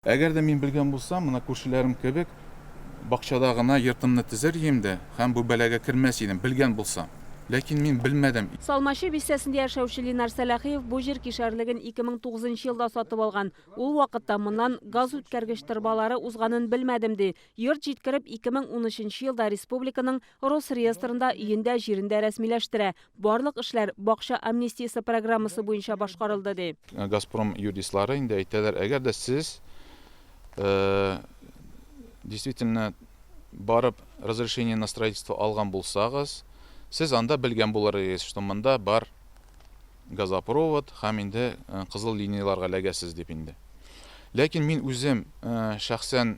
Әгәр дә мин белгән булсам, менә күршеләрем кебек, бакчада гына йортымны төзер ием дә һәм бу бәлагә кермәс идем, белгән булсам. Ләкин мин белмәдем. Салмачы бистәсендә яшәүче Линар Сәләхиев бу җир кишәрлеген 2009 елда сатып алган. Ул вакытта моннан газ үткәргеч торбалары узганын белмәдем, ди. Йорт җиткереп, 2013 елда республиканың Росреестрында өен дә, җирен дә рәсмиләштерә. Барлык эшләр бакча амнистиясе программасы буенча башкарылды, ди. Газпром юристлары инде әйтәләр, әгәр дә сез действительно барып разрешение на строительство алган булсагыз, сез анда белгән булыр идегез, что монда бар газопровод һәм инде кызыл линияләргә эләгәсез дип инде. Ләкин мин үзем шәхсән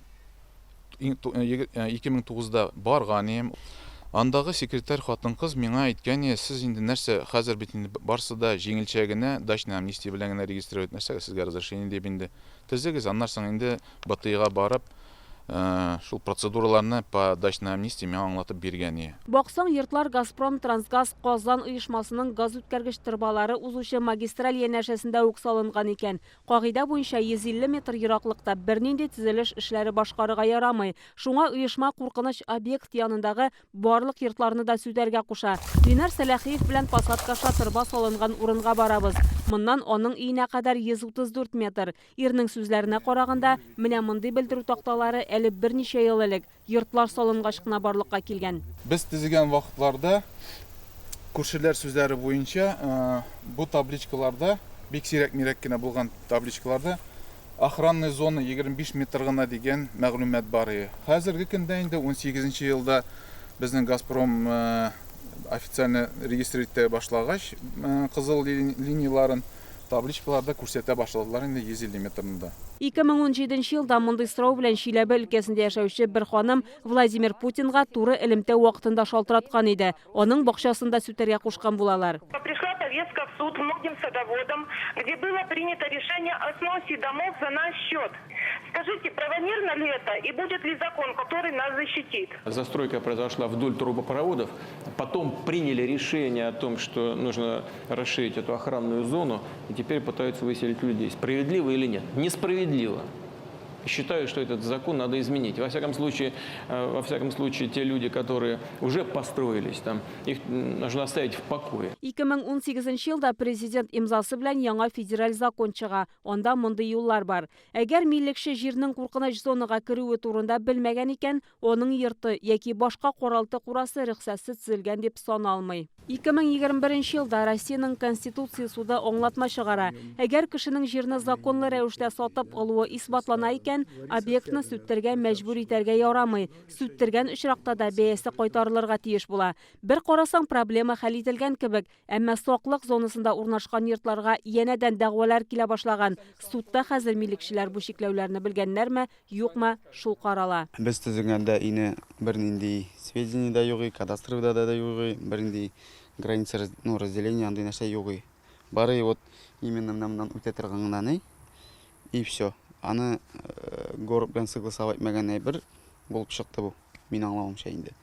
2009-да барган идем. Андагы секретарь хатын-кыз миңа әйткән иде, сез инде нәрсә, хәзер бит инде барсы да җиңелчә генә, дачная амнистия белән генә регистрировать, нәрсәгә сезгә разрешение дип инде төзегез, аннан соң инде БТИга барып, шул процедураларны по дачной амнистии миңа аңлатып биргән иде. Баксаң, йортлар Газпром трансгаз Казан оешмасының газүткәргеч торбалары узучы магистраль янәшәсендә үк салынган икән. Кагыйдә буенча 150 метр ераклыкта бернинди төзелеш эшләре башкарырга ярамый. Шуңа оешма куркыныч объект янындагы барлык йортларны да сүтәргә куша. Линар Сәләхиев белән посадка аша торба салынган урынга барабыз. Моннан аның өенә кадәр 134 метр. Ирнең сүзләренә караганда, менә мондый белдерү такталары әле берничә ел элек, Йортлар салынгач кына барлыкка килгән. Без төзегән вакытларда, күршеләр сүзләре буенча, бу табличкаларда, бик сирәк-мирәк кенә булган табличкаларда охранная зона 25 метр гына дигән мәгълүмат бар иде. Хәзерге көндә инде унсигезенче елда безнең Газпром официально регистрировать итә башлагач кызыл линияләрен, Табличкаларда күрсәтә башладылар инде 150 метрны да. 2017 елда мондый сорау белән Чиләбе өлкәсендә яшәүче бер ханым Владимир Путинга туры элемтә вакытында шалтыраткан иде. Аның бакчасын да сүтәргә кушкан булалар. Пришла повестка в суд многим садоводам, где было принято решение о сносе домов за наш счет. Скажите, правомерно ли это и будет ли закон, который нас защитит? Застройка произошла вдоль трубопроводов, потом приняли решение о том, что нужно расширить эту охранную зону, и теперь пытаются выселить людей. Справедливо или нет? Несправедливо. Считаю, что этот закон надо изменить. Во всяком случае, во всяком случае, те люди, которые уже построились там, их нужно оставить в покое. 2018 елда Президент имзасы белән яңа федераль закон чыга. Анда мондый юллар бар. Әгәр миллекче җирнең куркыныч зонага керүе турында белмәгән икән, аның йорты яки башка каралты-курасы рөхсәтсез төзелгән дип саналмый. 2021 елда Россиянең Конституция суды аңлатма чыгара. Әгәр кешенең җирне законлы рәвештә сатып алуы исбатлана икән, объектны сүттерергә мәҗбүр итәргә ярамый. Сүттергән очракта да бәясе кайтарылырга тиеш була. Бер карасаң, проблема хәл ителгән кебек. Әмма саклык зонасында урнашкан йортларга янәдән дәгъвалар килә башлаган. Судта хәзер милекчеләр бу чикләүләрне белгәннәрме, юкмы, шул карала. Без төзегәндә өйне бернинди сведение дә юк и, кадастровыйда да юк и, бернинди граница, ну, разделение андый нәрсә юк и. Бары вот именно менә моннан үтә торган гына ни, и все. Аны город белән согласовать итмәгән әйбер булып чыкты бу, мин аңлавымча инде.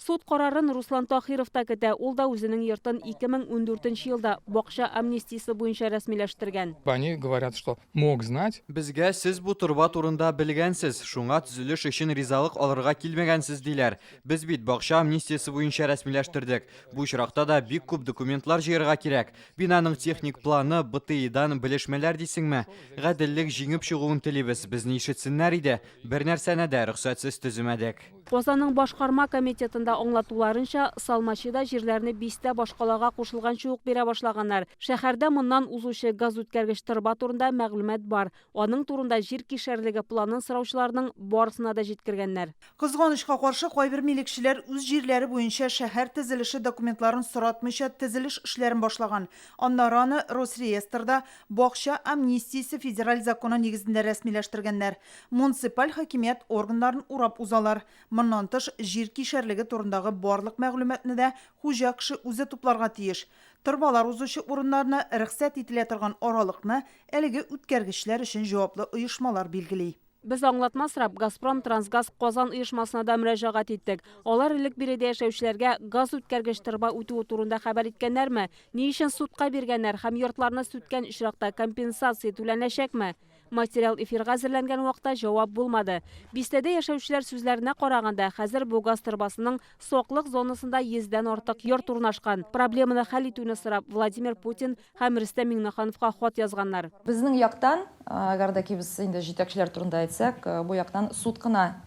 Суд карарын Руслан Таһиров та көтә. Ул да үзенең йортын 2014 елда бакча амнистиясе буенча рәсмиләштергән. Они говорят, что мог знать. Безгә сез бу торба турында белгәнсез, шуңа төзелеш өчен ризалык алырга килмәгәнсез, диләр. Без бит бакча амнистиясе буенча рәсмиләштердек. Бу очракта да бик күп документлар җыярга кирәк. Бинаның техник планы, БТИдан белешмәләр дисеңме? Гаделлек җиңеп чыгуын телибез, безне ишетсеннәр иде. Бернәрсәне дә рөхсәтсез төземәдек. Казанның башкарма комитетында аңлатуларынча, Салмачида җирләрне бистә башкалага кушылганчы ук бирә башлаганнар. Шәһәрдә моннан узучы газүткәргеч торба турында мәгълүмат бар. Аның турында җир кишәрлеге планын сораучыларның барысына да җиткергәннәр. Кызганычка каршы, кайбер милекчеләр үз җирләре буенча шәһәр төзелеше документларын соратмыйча төзелеш эшләрен башлаган. Аннары аны Росреестрда Бакча амнистиясе федераль законы нигезендә рәсмиләштергәннәр. Муниципаль хакимият органнарын урап узалар. Моннан тыш, җир кишәрлеге турындагы барлык мәгълүматны да хуҗа кеше үзе тупларга тиеш. Торбалар узучы урыннарны, рөхсәт ителә торган аралыкны әлеге үткәргечләр өчен җаваплы оешмалар билгели. Без аңлатма сорап, Газпром трансгаз Казан оешмасына да мөрәҗәгать иттек. Алар элек биредә яшәүчеләргә газ үткәргеч торба үтүе турында хәбәр иткәннәрме? Ни өчен судка биргәннәр һәм йортларны сүткән очракта компенсация түләнәчәкме? Материал эфирга әзерләнгән вакытта җавап булмады. Бистәдә яшәүчеләр сүзләренә караганда, хәзер бу газ торбасының саклык зонасында йөздән артык йорт урнашкан. Проблеманы хәл итүне сорап, Владимир Путин һәм Рөстәм Миңнехановка хат язганнар. Безнең яктан, әгәр дә ки без инде җитәкчеләр турында әйтсәк, бу яктан суд кына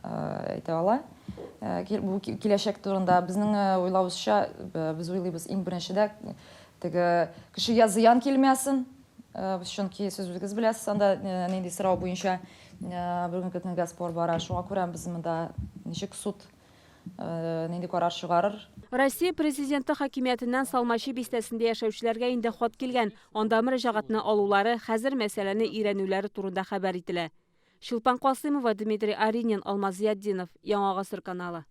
әйтә ала. Бу киләчәк турында безнең уйлавыбызча, без уйлыйбыз, иң беренчедә теге кешегә зыян килмәсен, чөнки сез үзегез беләсез, анда нинди сорау буенча бүгенге көнгә спор бара. Шуңа күрә без монда ничек суд нинди карар чыгарыр. Россия Президенты хакимиятеннән Салмачи бистәсендә яшәүчеләргә инде хат килгән. Анда мөрәҗәгатьне алулары, хәзер мәсьәләне өйрәнүләре турында хәбәр ителә. Чулпан Касыймова, Дмитрий Аринин, Алмаз Зыятдинов, Яңа Гасыр каналы.